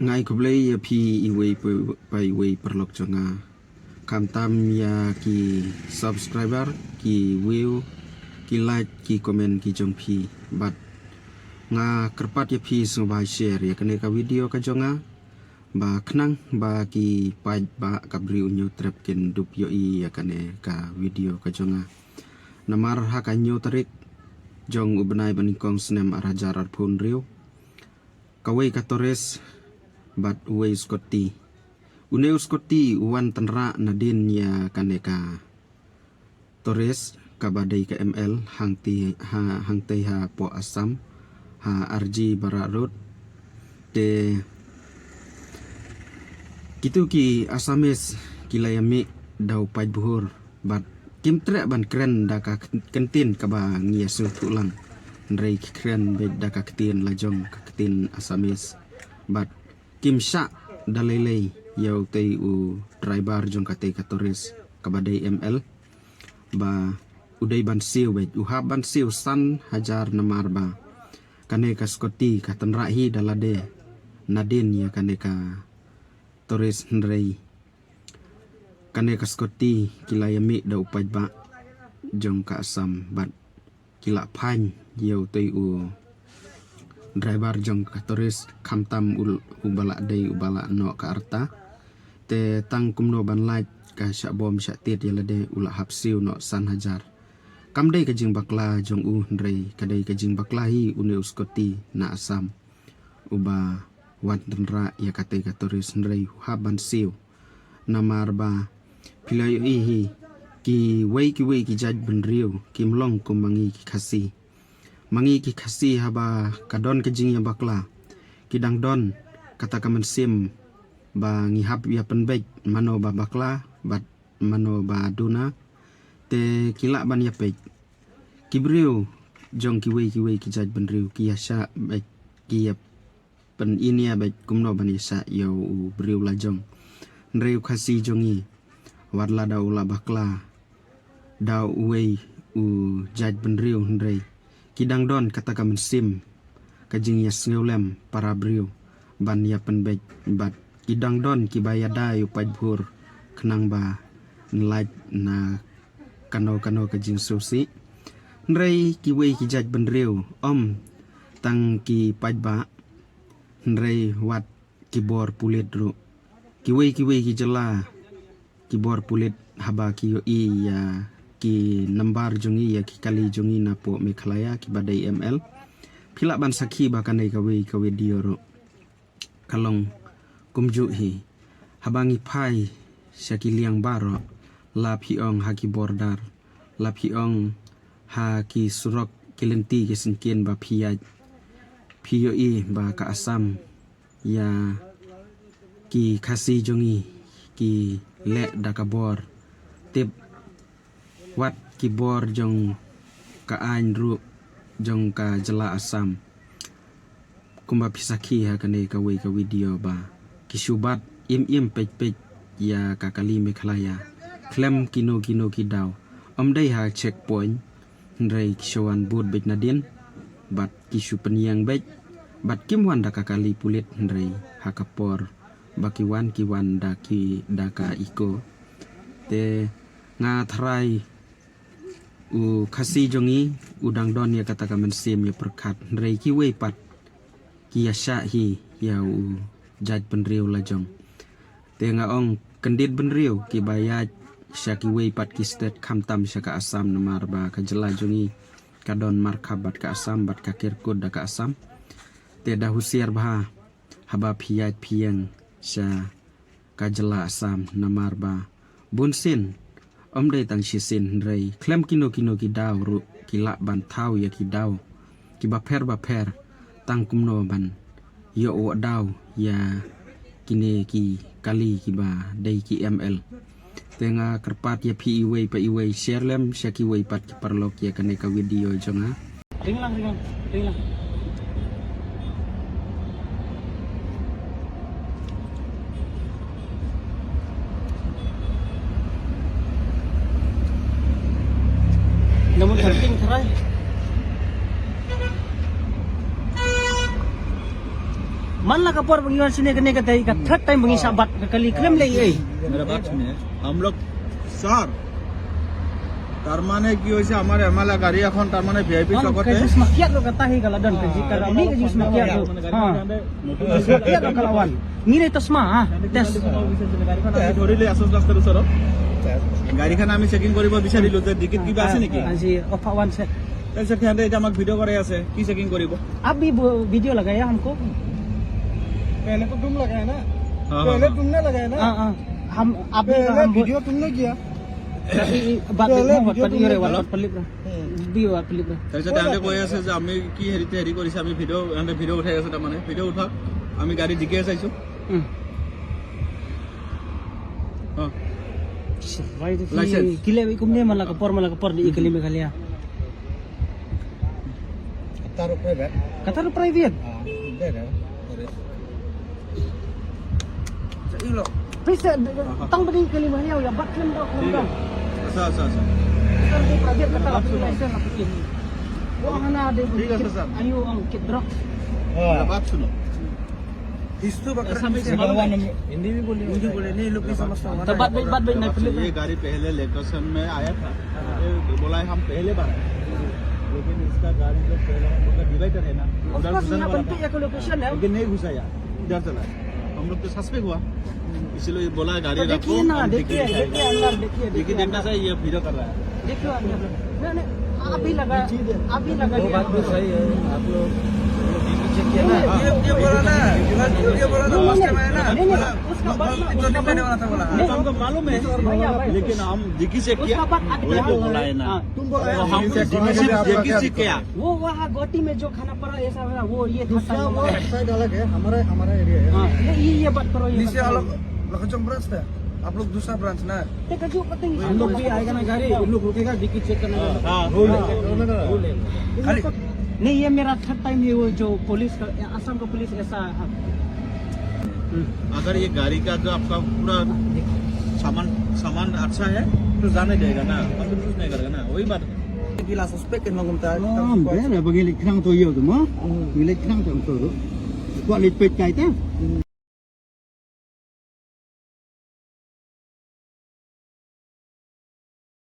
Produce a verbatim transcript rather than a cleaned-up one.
Nga ai khublei ïa phi iwei pa, pa iwei paralok jong nga. Khamtam ïa ki subscriber, ki view, ki like, ki comment ki jong phi. Bad nga kyrpad ïa phi sngewbha share ïa kane ka video ka jong nga. Ba khnang ba ki paidbah ka Bri u Hynñiewtrep kin dup ïohi ïa kane ka video ka jong nga. Namar ha ka hynñiew tarik jong u bnai ba nyngkong snem ar hajar arphew hynriew, kawei ka tourist bad uwei u scooty. Une u scooty u wan tynrah nadien ïa kane ka tourist kaba dei ka M L hangtei ha, hangtei hapoh Assam, ha R G Bara Road. Te kitu ki Assamese ki la ïa mih da u paidbah bad kim treh ban kren da ka ktien kaba ngi ïa sngewthuh lang. Hynrei ki kren beit da ka ktien la jong, ka ktien Assamese. Bad kim shah da lei lei ïa utei u driver jong katei ka tourist kaba dei M L, ba u dei ban siew beit, u hap ban siew san hajar namar ba kane ka scooty ka tynrah hi da lade nadien ïa kane ka tourist. Hynrei kane ka scooty ki la ïa mih da u paidbah jong ka Assam bad ki la phanh ïa utei u driver jong ka tourist, khamtam u, uba la dei uba la noh ka rta. Te tang kumno ban lait ka shah bom shah tied ïa lade, u la hap siew noh san hajar. Kam dei ka jingbakla jong u, hynrei ka dei ka jingbakla hi une u scooty na Assam uba wan tynrah ïa katei ka tourist, hynrei u hap ban siew. Namar ba phi la ïohi hi, kiwei kiwei ki jait bynriew kim long kum ma ngi ki Khasi. Ma ngi ki Khasi haba ka don ka jingïabakla, ki dang don kata ka mynsiem ba ngi hap ïa pynbeit mano ba bakla bad mano ba duna. Te ki lah ban ïa peit, ki briew jong kiwei kiwei ki jait bynriew ki ïa shah beit, ki ïa pyn-i nia beit kumno ban ïa shah ïa u briew la jong. Hynrei u Khasi jong ngi, wat lada u la bakla da uwei u jait bynriew, hynrei ki dang don kata ka mynsiem, ka jingïasngewlem para briew ban ïa pynbeit, bad ki dang don kiba ïada ïa u paidbah khnang ban lait na kano kano ka jingsngewsih. Hynrei kiwei ki jait bynriew, ym tang ki paidbah, hynrei wat ki bor pulit ruh. Kiwei kiwei ki jylla, ki bor pulit haba ki ïohi ïa ki nambar jong ngi, ïa ki kali jong ngi napoh Meghalaya kiba dei M L. Phi lah ban sakhi ba kane kawei ka video ruh ka long kumjuh hi. Haba ngi phai sha ki liang baroh, la phi ong ha ki border, la phi ong ha ki surok ki lynti ki syngkien ba phi ïaid, phi ïohi ba ka Assam ïa ki Khasi jong ngi ki leh da ka bor. Tip wat ki bor jong ka aiñ ruh jong ka jylla Assam. Kumba phi sakhi ha kane kawei ka video ba ki shu bat im im peit peit ïa ka kali Meghalaya khlem kino kino ki daw. Ym dei ha checkpoint, hynrei ki shu wan bud beit nadien bad ki shu pynïeng beit, bad kim wan da ka kali pulit, hynrei ha ka por ba ki wan, ki wan da ki, da ka eco. Te nga tharai u Khasi jong ngi u dang don ïa kata ka mynsiem ïa pyrkhat, hynrei kiwei pat ki ïa shah hi ïa u jait bynriew la jong. Te nga ong, kyndit bynriew kiba ïaid sha kiwei pat ki state, khamtam sha ka Assam, namar ba ka jylla jong ngi ka don markhap bad ka Assam bad ka kyrkut da ka Assam. Te da husiar bha haba phi ïaid phi ïeng sha ka jylla Assam, namar ba bun sien, ym dei tang shisien, hynrei khlem kino kino ki daw ruh ki lah ban thaw ïa ki daw kiba pher ba pher, tang kumno ban ïoh wad daw ïa kine ki kali kiba dei ki M L. Te nga kyrpad ïa phi iwei pa iwei, share lem sha kiwei pat ki paralok ïa kane ka video jong nga. Ring lang, ring lang, ring lang. Namun penting, Terai. Ala ka por ba ngi wan shane kane ka dei ka third time ba ngi shah bat ka kali, khlem leh ei. मेरा बात सुनिए, हम लोग, স্যার, তার মানে কি হয়েছে, আমার এমএলএ গাড়ি এখন তার মানে ভিআইপি Wan চকতে? Ka jus makiat lo kata hi ka la don ka ji ka rami ka jus makiat lo. Ha. Jus makiat lo ka la wan. Ngi le tasma ha. Tes. আমি ধরিলে আছাম রাস্তার ওচৰত। গাড়ীখন আমি চেকিং কৰিব বিচাৰিলো যে ডিকিত কিবা আছে নেকি? Ji, opa wan se. তাৰপিছত সিহঁতে এতিয়া আমাক ভিডিঅ' কৰাই আছে, কি চেকিং কৰিব? Abhi video lagaya humko. पहले तो तुम लगाया ना? हाँ, हाँ, पहले हाँ। तुमने लगाया ना? हाँ, हाँ। हम, आप भी पहले हम बोल- वीडियो तुमने किया। अभी बात पहले देखो, वीडियो पहले तुमने ये वाला, किया। पहले हम्म। भी वाला, पहले। তাৰপিছত সিহঁতে কৈ আছে যে আমি কি হেৰিতে হেৰি কৰিছে, আমি ভিডিঅ', সিহঁতে ভিডিঅ' উঠাই আছে, তাৰমানে ভিডিঅ' উঠাওক, আমি গাড়ী ডিকিয়ে চাইছোঁ। Hmm. हाँ। Why the licence. Kile bi kumne mala ka por, mala ka por di ikili Meghalaya. Qatar private. Qatar private. Ah, deh, deh. Sorry. Sa ilo. Please, eh, tang badi kali mah ya, ya, bat lem dok, lem dok. Asa, asa, asa. Qatar private, Qatar private, license apa sih? Wah, hana ada. Ayo, ang kit drug. मेरा बात सुनो। हिंदी भी बोलिए। हिंदी बोलिए, नहीं, लोग भी समझता होगा ना। तो बात भाई, बात भाई, मैं ये गाड़ी पहले लोकेशन में आया था। ये बोला है, हम पहले बार आए। लेकिन इसका गाड़ी जो पहले हम लोग का डिवाइडर है ना, उधर घुसाने वाला था। लेकिन नहीं घुसाया, इधर चला है। हम लोग तो सस्पेक्ट हुआ, इसीलिए बोला है गाड़ी रखो, देखिए ना, देखिए, देखिए अंदर, देखिए, देखिए देखना चाहिए, ये वीडियो कर रहा है। देखिए अंदर। नहीं, नहीं, अभी लगा, अभी लगा। वो बात भी सही है, आप लोग, वो बीपी चेक किया ना? ये, ये बोला ना, ये बोला ना, फर्स्ट टाइम आया ना, नहीं, नहीं, बोला, उसका बात ना, इतना उसका दिन पहले बात वाला था बोला। नहीं, हमको मालूम है, भैया, भाई, लेकिन हम डिक्की चेक किया, उसका बात वो बोला है ना। हाँ। तुम बोला तो है, हम डिक्की चेक किया। वो वहाँ गोटी में जो खाना पड़ा, ऐसा वाला, वो ये दूसरा वो साइड अलग है, हमारा, हमारा एरिया है। हाँ, ये, ये, ये बात करो, ये नीचे बात करो। अलग, लखनचौक ब्रांच था, आप लोग दूसरा ब्रांच ना। हम लोग भी आएगा ना गाड़ी, हम लोग रुकेगा, डिक्की चेक करने का। हाँ। खाली। नहीं, ये मेरा थर्ड टाइम है, वो जो पुलिस का, असम का पुलिस ऐसा। हम्म। अगर ये गाड़ी का जो आपका पूरा सामान, सामान अच्छा है, तो जाने देगा ना, हम तो कुछ नहीं करेगा ना, वही बात है। Gila suspek kan ngomong ta. Ah, bere, bagi lek khnang to yo tu mo. Bagi lek khnang to to. Ko lek pet kai ta.